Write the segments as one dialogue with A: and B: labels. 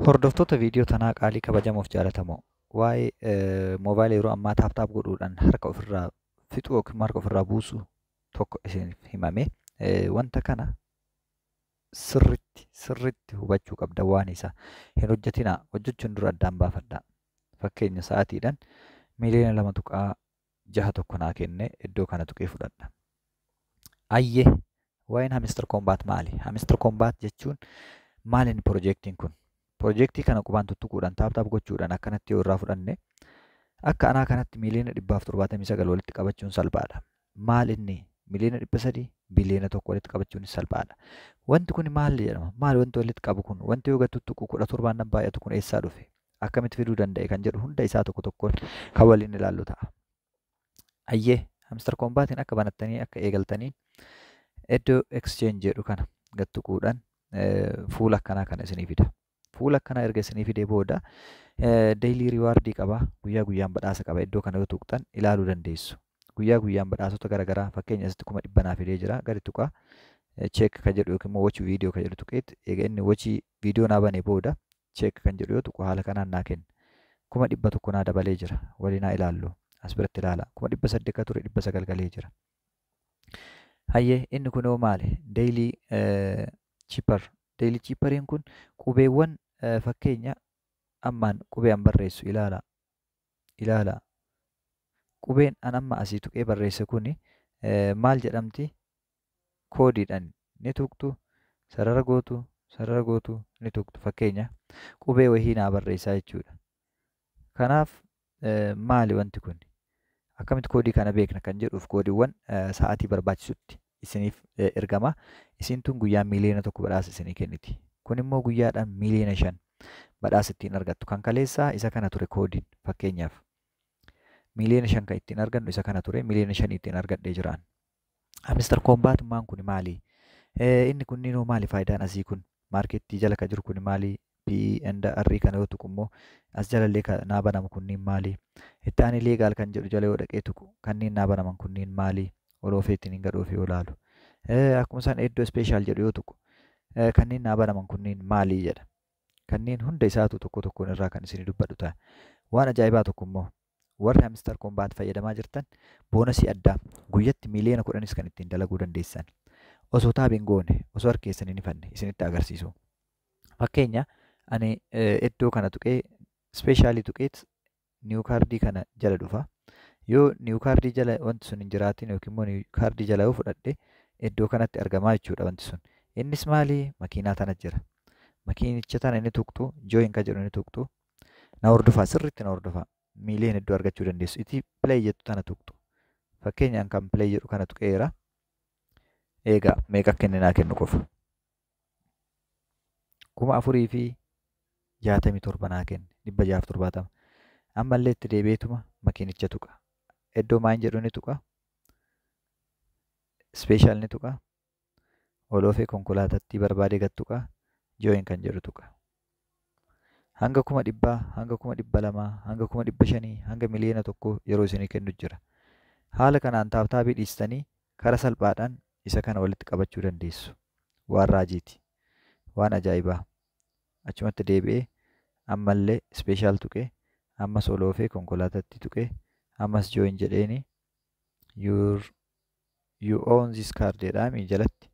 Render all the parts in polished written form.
A: Hordoftoota viidiyoo tanaa qaalii kabajamoof jaalatamoo, waa'ee moobaayila yeroo ammaa tap tap godhuudhaan harka ofirraa fixuu yookiin harka ofirraa buusu tokko isiniif himame. Wanta kana sirritti sirritti hubachuu qabda. Waan isaa hin hojjetinaa, hojjechuun dura addaan baafadhaa. Fakkeenya, sa'aatiidhaan 2.61 miliyoona naa kenne, iddoo kana tuqee fudhadha. Ayyee, waa'een Hamster Kombat maali? Hamster Kombat jechuun maali inni piroojeektiin kun? Piroojeektii kana qubaan tuttuquudhaan, tap tap gochuudhaan akkanatti yoo irraa fudhanne, akka anaa kanatti 179 miliyoona walitti qabachuun salphaadha. Maal inni 300 miliyoona, 1 biliyoona walitti qabachuun salphaadha. Wanti kun maal jedhama? Maal wanti walitti qabu kun? Wanti yoo tuttuqu 17n nan baay'atu kun eessaa dhufe? Akkamitti fiduu danda'e kan jedhu hunda isaa tokko tokkoon kan waliin ilaallu ta'a. Ayyee, Hamster Kombatiin akka banattanii akka eegaltanii iddoo exchange jedhu kana gad tuquudhaan fuula akkanaa kana isinii fida. Fuula akkanaa erga isinii fidee booda daily reward qaba. Guyyaa guyyaan badhaasa qaba. Iddoo kana yoo tuqxan ilaaluu dandeessu. Guyyaa guyyaan badhaasota garaagaraa, fakkeenya, asitti 100,000 naa fidee jira. Gadi tuqaa, check kan jedhu yookiin immoo watch video kan jedhu tuqeet, eega inni watch video naa banee booda check kan jedhu yoo tuqu haala kanaan naa kenna. 100,000 naa dabalee jira. Waliin haa ilaallu. As biratti ilaala. 800,000 ka ture 900 galee jira. Hayyee, inni kun hoo maali? Daily chipper. Daily chipperiin kun qubeewwan, fakkeenya, ammaan qubee an barreessu ilaala. Ilaala. Qubeen an amma asii tuqee barreesse kuni maal jedhamti? Koodiidhaan ni tuqxu, sarara gootu, sarara gootu, ni tuqxu. Fakkeenya, qubee wahii naa barreessaa jechuudha. Kanaaf maali wanti kun? Akkamitti koodii kana beekna kan jedhuuf, koodiiwwan sa'aatii barbaachisutti isiniif ergama. Isin tun guyyaa 1 miliyoona badhaasa isinii kenniti. Kun immoo guyyaadhaan 5 miliyoona badhaasa ittiin argattu. Kan kaleessaa isa kana ture koodiin, fakkeenyaaf. 5 miliyoona kan ittiin argannu isa kana ture, 5 miliyoona ittiin argadhee jiraan. Hamster Kombatummaan kun maali? Inni kunniinoo maali faayidaan asii kun? Market jala kan jiru kun maali? P and R kana yoo tuqu immoo as jalallee kan naa banamu kunniin maali? Itti aanee legal kan jedhu jala yoo dhaqee tuqu kanneen naa banaman kunniin maali? Ol oofeetiin hin gad oofee yoo ilaalu. Akkuma isaan iddoo special jedhu yoo tuqu kanneen naa banaman kunniin maali jedha. Kanneen hunda isaatu tokko tokkoon irraa kan isinii dubbadhu ta'a. Waan ajaa'ibaa tokko immoo, warri Hamster Kombat fayyadamaa jirtan bonus addaa guyyatti 10 miliyoona kan ittiin dalaguu dandeessan. Osoo tap hin goone, osoo harka keessan hin ifanne isinitti agarsiisu. Fakkeenya, ani iddoo kana tuqee, special tuqeet new card kana jala dhufa. Yoo new card jala wanti sun hin jiraatin yookiin immoo new card jala yoo fudhadhe, iddoo kanatti argamaa jechuudha wanti sun. Innis maali? Makiinaa tana jira. Makiinicha tana inni tuqxu, join kan jedhu inni tuqxu. Na hordofaa, sirriitti na hordofaa. Miiliyoona hedduu argachuu dandeessu. Itti play jettu tana tuqxu. Fakkeenyaan kan play jedhu kana tuqeera. Eegaa, meeqa akka inni naa kennu qofa. 4,067 naa kenne, 670. Ammallee itti deebi'eetuma makiinicha tuqa. Iddoo mine jedhu ni tuqa. Special ni tuqa. Ol oofee konkolaataatti barbaadee gad tuqa. Join kan jedhu tuqa. Hanga 100,000, hanga 200,000, hanga 500,000, hanga 1 miliyoona yeroo isinii kennu jira. Haala kanaan tap tap dhiistanii karaa salphaadhaan isa kana walitti qabachuu dandeessu. Waan raajiiti. Waan ajaa'ibaa. Achumatti deebi'ee ammallee special tuqee, ammas ol oofee konkolaataatti tuqee, ammas join jedheeni, you own this car jedhaami jalatti.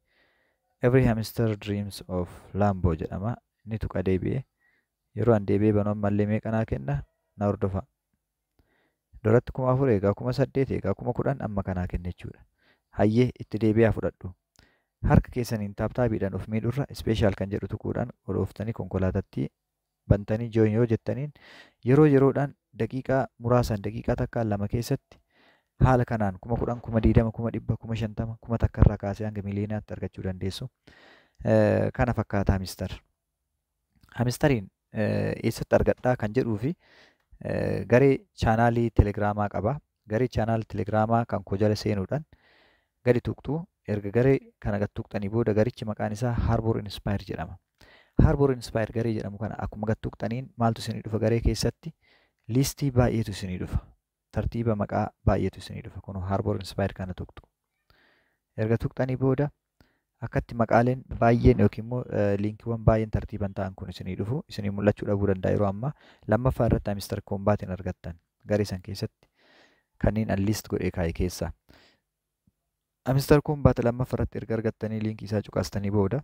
A: Every hamster dreams of Lambo jedhama. Inni tuqa deebi'ee. Yeroo an deebi'ee banu ammallee meeqa naa kenna? Na hordofa. Duratti 4,000, eegaa 8,000, eegaa 10,000 amma kanaa kenna jechuudha. Hayyee, itti deebi'aa fudhadhu. Harka keessaniin tap tapiidhaan of miidhurra special kan jedhu tuquudhaan ol ooftanii konkolaataatti bantanii join yoo jettaniin, yeroo yeroodhaan daqiiqaa muraasaan, daqiiqaa takkaan lama keessatti haala kanaan 10,000, 20,000, 100,000, 50,000, 1,000 irraa kaasee hanga miliyonaatti argachuu dandeessu. Kana fakkaata Hamster. Hamsteriin eessatti argadhaa kan jedhuu fi garee channel Telegiraamaa qaba. Garee channel Telegiraamaa kan koo jala seenuudhaan gadi tuqxu. Erga garee kana gad tuqxanii booda garichi maqaan isaa Harbor Inspire jedhama. Harbor Inspire garee jedhamu kana akkuma gad tuqxaniin maaltu isinii dhufa? Garee keessatti list baay'eetu isinii dhufa. Tartiiba maqaa baay'eetu isinii dhufa. Kun Harbor Inspire kana tuqxu. Erga tuqxanii booda Akkatti maqaaleen baay'een yookiin immoo liinkiiwwan baay'een tartiiban ta'an kun isinii dhufu, isinii mul'achuu dhabuu danda'a yeroo ammaa. Lammaffaa irratti Hamster Kombatiin argattan garee san keessatti kanneen an list godhee kaa'e keessaa. Hamster Kombat lammaffaa irratti erga argattanii liinkii isaa cuqaastanii booda,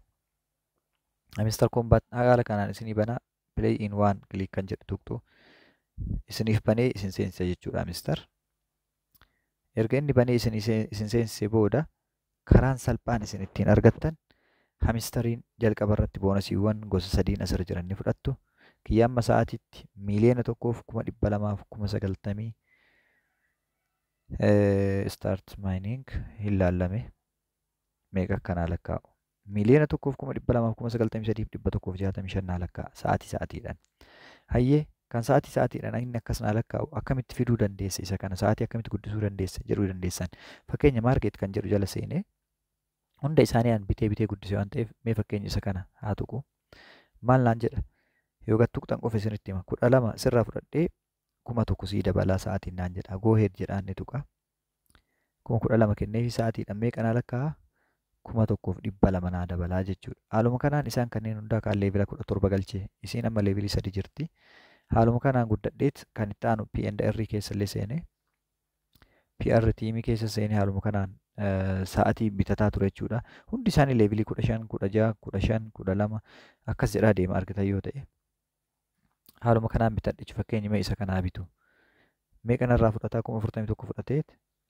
A: Hamster Kombat haala kanaan isinii banaa. Play in one click kan jedhu tuqxu, isiniif banee isin seensisa jechuudha Hamster. Erga inni banee isin seensisee booda, karaan salphaan isin ittiin argattan Hamsteriin jalqaba irratti boonasiiwwan gosa sadiin asirra jiran ni fudhattu. Kiyya amma sa'aatiitti 1,290,090 start mining hin laallame, meeqa akkanaa lakkaa'u. 1,293,165 naa lakkaa'a sa'aatii sa'aatiidhaan. Hayyee, kan sa'aatii sa'aatiidhaan inni akkas naa lakkaa'u akkamitti fiduu dandeesse, isa kana sa'aatii akkamitti guddisuu dandeesse jedhuu dandeessan. Fakkeenya market kan jedhu jala seenee hunda isaanii an bitee bitee guddise waan ta'eef, mee fakkeenya isa kana haa tuqu. Maal naan jedha? Yoo gad tuqxan qofa isinitti hima. 12 sirraa fudhadhee 1000 sii dabalaa sa'aatiin naan jedha. Go ahead jedhaan ni tuqa. 12,000 kenneefi sa'aatiidhaan meeqa naa lakkaa'a? 1200 naa dabalaa jechuudha. Haaluma kanaan isaan kanneen hundaa kaan level 17 galchee, isiin amma level 3 jirti. Haaluma kanaan guddadheet kan itti aanu P&R keessa illee seenee, PR teamii keessa seenee, haaluma kanaan sa'atii bitataa ture jechuudha. Hundi isaanii level 15, 16, 15, 12 akkas jedhaa deema argitan yoo ta'e. Haaluma kanaan bitadhe jechuudha. Fakkeenya mee isa kanaa bitu. Meeqa narraa fudhataa? 41,000 fudhateet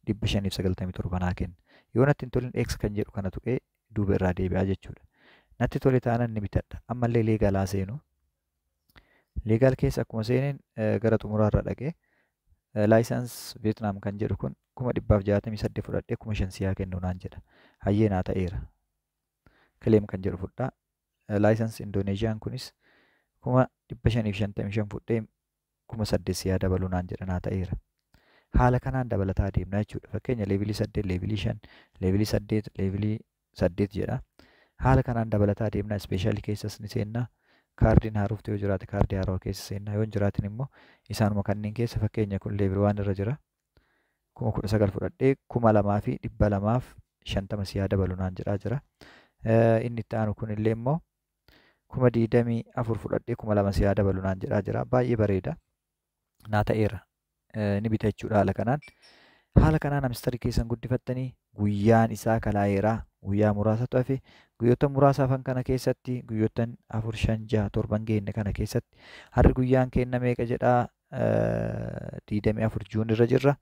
A: 597 naa kenna. Yoo natti hin tolin X kan jedhu kana tuqee duuba irraa deebi'aa jechuudha. Natti tole taanaan ni bitadha. Ammallee legalaa seenu. Legal keessa akkuma seeneen gara xumuraarra dhaqee license Vietnam kan jedhu kun 168,000 fudhadhee 5,000 siyaa kennu naan jedha. Hayyee, naa ta'eera. Claim kan jedhu fudhaa. License Indoneeziyaan kunis 555,000 fudhee 8,000 siyaa dabalu naan jedha, naa ta'eera. Haala kanaan dabalataa deemna jechuudha. Fakkeenya level 8, level 5, level 8, level 8 jedha. Haala kanaan dabalataa deemna. Specialii keessas ni seenna. Kaardiin haarofti yoo jiraate kaardii haarawaa keessa seenna. Yoo hin jiraatin immoo isaanuma kanneen keessa, fakkeenya kun level 1 irra jira. 19,000 fudhadhee 2,250 siyaa dabalu naan jedhaa jira. Inni itti aanu kunillee immoo 24,000 fudhadhee 2,000 siyaa dabalu naan jedhaa jira. Baay'ee bareeda. Naa ta'eera. Ni bita jechuudha haala kanaan. Haala kanaan Hamsterii keessan guddifattanii guyyaan isaa kalaa'eera. Guyyaa muraasatu hafe. Guyyoota muraasa hafan kana keessatti, guyyoottan afur, shan, jaha, torban geenne kana keessatti, har'i guyyaan kenna meeqa jedhaa? 24 June irra jirra.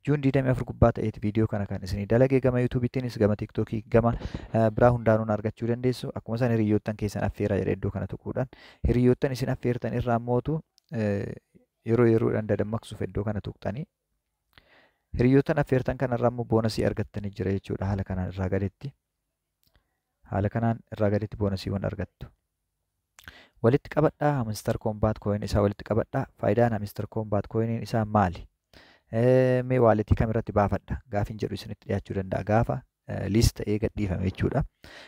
A: June 24 gubbaa ta'eeti viidiyoo kana kan isinii dalagee. Gama YouTubeiittiinis, gama TikTokii, gama biraa hundaanuun argachuu dandeessu. Akkuma isaan hiriyoottan keessan affeeraa jedha iddoo kana tuquudhaan. Hiriyoottan isin affeertan irraa mootu yeroo yeroodhaan dadammaqsuuf iddoo kana tuqxanii hiriyoottan affeertan kanarraa immoo bonusii argattanii jira jechuudha haala kanaan irraa gaditti. Haala kanaan irraa gaditti bonusiiwwan argattu. Walitti qabadhaa Hamster Kombat coin isaa walitti qabadhaa. Faayidaan Hamster Kombat coiniin isaa maali? Mee walletii kamirratti baafadha gaafiin jedhu isinitti dhiyaachuu danda'a gaafa list ta'ee gadhiifame jechuudha.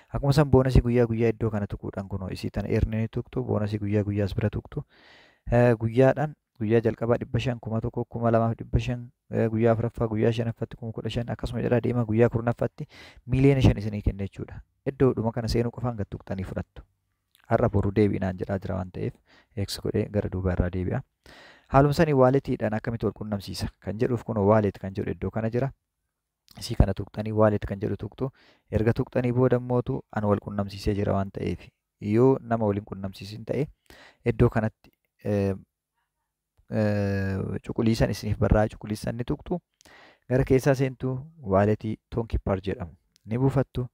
A: Akkuma san bonusii guyyaa guyyaa iddoo kana tuquudhaan, kunoo isii tana earnii tuqxu, bonusii guyyaa guyyaas bira tuqxu. Guyyaadhaan guyyaa jalqabaa 500, 1000, 2,500, guyyaa afuraffaa, guyyaa shanaffaatti 15,000, akkasuma jedhaa deema, guyyaa 10ffaatti 5 miiliyoona isinii kenna jechuudha. Iddoodhuma kana seenuu qofaan gad tuqxanii fudhattu. Har'a boruu deebiinaan jedhaa jira waan ta'eef X godhee gara duubaa irraa deebi'a. Haaluma sanii walletiidhaan akkamitti wal qunnamsiisa kan jedhuuf, kunoo wallet kan jedhu iddoo kana jira. Isii kana tuqxanii wallet kan jedhu tuqxu. Erga tuqxanii booda immootu an wal qunnamsiisee jira waan ta'eef, yoo nama waliin qunnamsiisin ta'e iddoo kanatti cuquliisan isiniif barraa'aa, cuquliisan ni tuqxu. Gara keessaa seentu, walletii Tonkeeper jedhamu ni buufattu.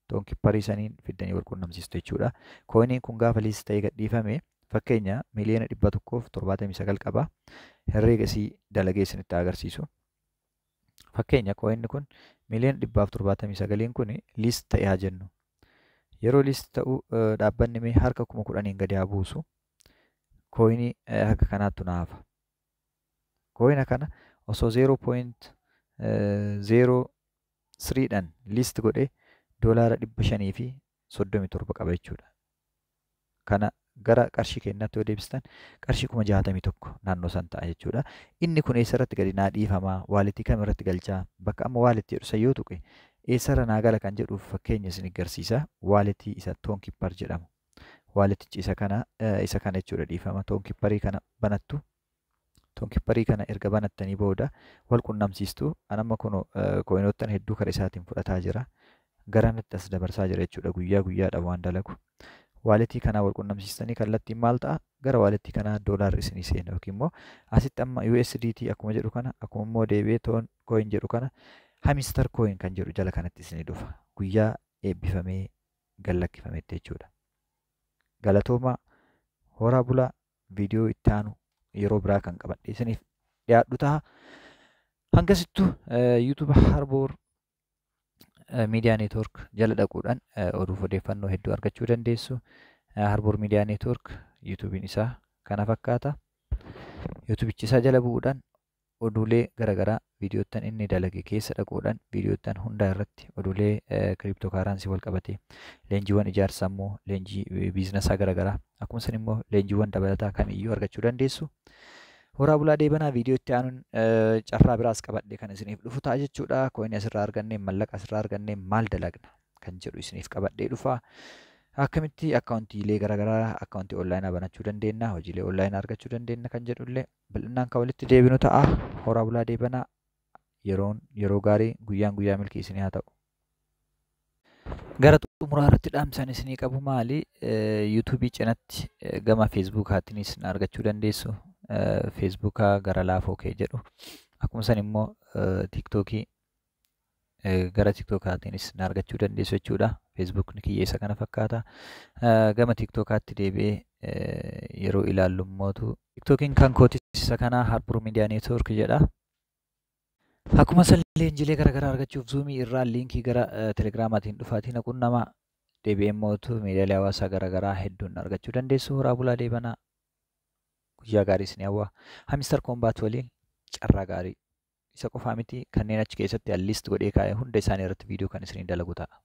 A: Tonkeeperii saniin fiddanii wal qunnamsiistu jechuudha. Coiniin kun gaafa list ta'ee gadhiifame, fakkeenya 179 miiliyoona qaba. Herreega isii dalagee isinitti agarsiisu. Fakkeenya coinni kun 179 miiliyoona kun list ta'ee haa jennu. Yeroo list ta'u dhaabbanni mee harka 10,000n gadi haa buusu. Coinii haga kanaattu na hafa. Coina kana osoo 0.03dhaan list godhee $537 qaba jechuudha. Kana gara qarshii keenyaatti yoo deebistan qarshii 61,000 naannoo san ta'a jechuudha. Inni kun eessarratti gadi naa dhiifamaa? Walletii kam irratti galchaa? Bakka amma walletii jedhu san yoo tuqe Eessarra naa gala kan jedhuuf fakkeenya isin agarsiisa. Walletii isa Tonkeeper jedhamu. Walletichi isa kana jechuudha, dhiifama. Tonkeeperii kana banattu. Tonkeeperii kana erga banattanii booda wal qunnamsiistu. Anamma kun coinottan hedduu karaa isaatiin fudhataa jira. Garanatti as dabarsaa jira jechuudha, guyyaa guyyaadhaan waan dalagu. Walletii kanaa wal qunnamsiistanii kallattiin maal ta'a? Gara walletii kanaa doolaarri isinii seena yookiin immoo asitti amma USDT akkuma jedhu kana, akkuma immoo deebi'ee Ton coin jedhu kana, Hamster coin kan jedhu jala kanatti isinii dhufa. Guyyaa eebbifamee gallakkifametti jechuudha. Galatoomaa, horaa bulaa. Viidiyoo itti aanu yeroo biraa kan qabadhe isiniif dhiyaadhu ta'a. Hangasittuu YouTube Harbour Media Network jala dhaquudhaan oduuf odeeffannoo hedduu argachuu dandeessu. Harbour Media Network YouTubeiin isaa kana fakkaata. YouTubeichi isaa jala bu'uudhaan oduulee garaagaraa viidiyoottan inni dalage keessa dhaquudhaan viidiyoottan hundaa irratti oduulee crypto currency wal qabatee, leenjiiwwan ijaarsa immoo leenjii businessaa garaagaraa, akkuma san immoo leenjiiwwan dabalataa kamiyyuu argachuu dandeessu. Horaa bulaa deebanaa. Viidiyoo itti aanuun carraa biraas qabadhe kan isiniif dhufu ta'a jechuudha. Coinii asirraa argannee, mallaqa asirraa argannee maal dalagna kan jedhu isiniif qabadhee dhufa. Akkamitti accountiilee garaagaraa, accountii onlineaa banachuu dandeenya, hojiilee onlineaa argachuu dandeenya kan jedhullee bal'inaan kan walitti deebinu ta'a. Horaa bulaa deebanaa. Yeroon yeroo gaarii, guyyaan guyyaa milkii isinii haa ta'u. Gara xumuraa irratti dhaamsaan isinii qabu maali? YouTubeii cinatti gama Facebookaatiinis na argachuu dandeessu. Facebookaa gara laafoo kee jedhu. Akkuma san immoo TikTokii, gara TikTokaatiinis na argachuu dandeessu jechuudha. Facebookni kiyya isa kana fakkaata. Gama TikTokaatti deebi'ee yeroo ilaallu immootu TikTokiin kan kootis isa kana, Harbour Media Network jedha. Akkuma san leenjilee garaagaraa argachuuf Zoomii irraa linkii gara Telegramaatiin dhufaatii na qunnamaa. Deebi'ee immootu miidiyaalee hawaasaa garaagaraa hedduun argachuu dandeessu. Horaa bulaa deebanaa. Guyyaa gaarii isin hawwa. Hamster Kombat waliin carraa gaarii. Isa qofaa miti, kanneen achi keessatti list godhee kaa'e hunda isaanii irratti viidiyoo kan isinii dalagu ta'a.